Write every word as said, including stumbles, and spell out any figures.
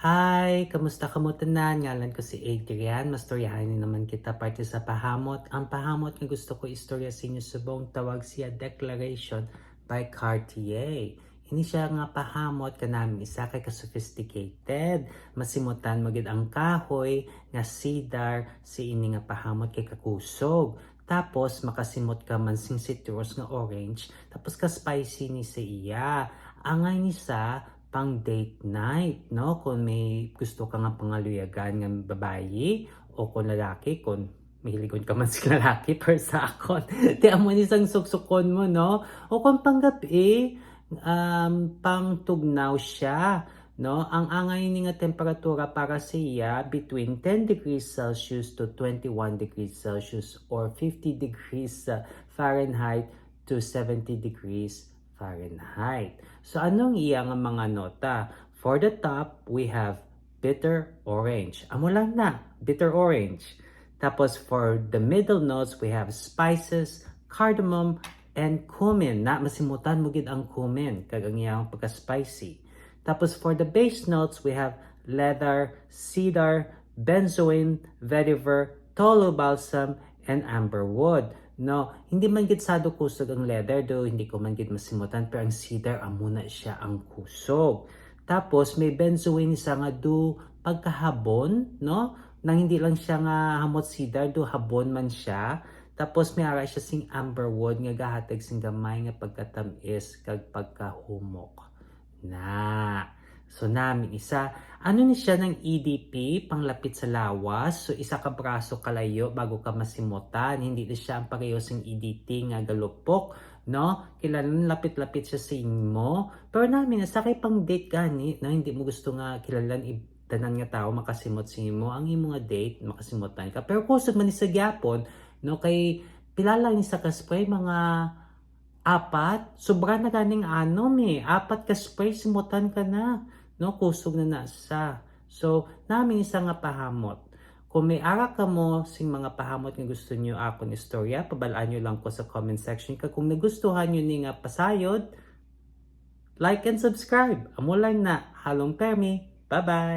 Hi! Kamusta kamo tanan? Ngalan ko si Adrian. Mastoryahan ni naman kita parte sa pahamot. Ang pahamot nga gusto ko istorya sa inyo subong tawag siya Declaration by Cartier. Ini siya nga pahamot kanami isa kay ka-sophisticated. Masimutan mo gid ang kahoy nga cedar si ini nga pahamot kay kakusog. Tapos makasimot ka man sing citrus nga orange. Tapos ka-spicy ni sa iya. Angay ni sa pang date night, no? Kung may gusto ka nga pangaluyagan nga babayi o kung lalaki, kung mahiligon ka man sa lalaki, per sa akon. Ti amo ni sang suksukon mo, no? O kung panggabi, um, pang tugnaw siya, no? Ang angay ni nga temperatura para siya between ten degrees Celsius to twenty-one degrees Celsius or fifty degrees uh, Fahrenheit to seventy degrees Fahrenheit. So, anong iya nga mga nota? For the top, we have bitter orange. Amo lang na, bitter orange. Tapos, for the middle notes, we have spices, cardamom, and cumin. Na, masimutan mo gid ang cumin, kag ang iyang pagka-spicy. Tapos, for the base notes, we have leather, cedar, benzoin, vetiver, tolu balsam, and amber wood. No, hindi man gid sado kusog ang leather, do hindi ko man gid masimutan, pero ang cedar amo na siya ang kusog. Tapos may benzoin siya nga do pagkahabon, no? Nang hindi lang siya nga hamot cedar, do habon man siya. Tapos may ara siya sing amber wood nga gahatag sing gamay nga pagkatamis kag pagkahumok. Na. So, nami isa. Ano ni siya ng E D P, panglapit sa lawas? So, isa ka braso kalayo bago ka masimutan. Hindi na siya ang pareho sing E D T nga galupok, no? Kailangan lapit-lapit siya sa imo. Pero nami na, sa kay pang date gani, no? Hindi mo gusto nga kilalan i-, tanan nga tao makasimot sa imo. Ang imo nga date, makasimutan ka. Pero kusog man ni sa gyapon, no? Kay pila lang ni sa ka spray, mga apat, sobra na ganing anom eh. Apat ka spray, simutan ka na. No, kusog na na sa. So, nami isa nga pahamot. Kung may ara kamo sing mga pahamot nga gusto niyo akon istorya, pabalaan niyo lang ko sa comment section. Kag kung nagustuhan niyo ni nga pasayod, like and subscribe. Amo lang na. Halong permi. Bye-bye!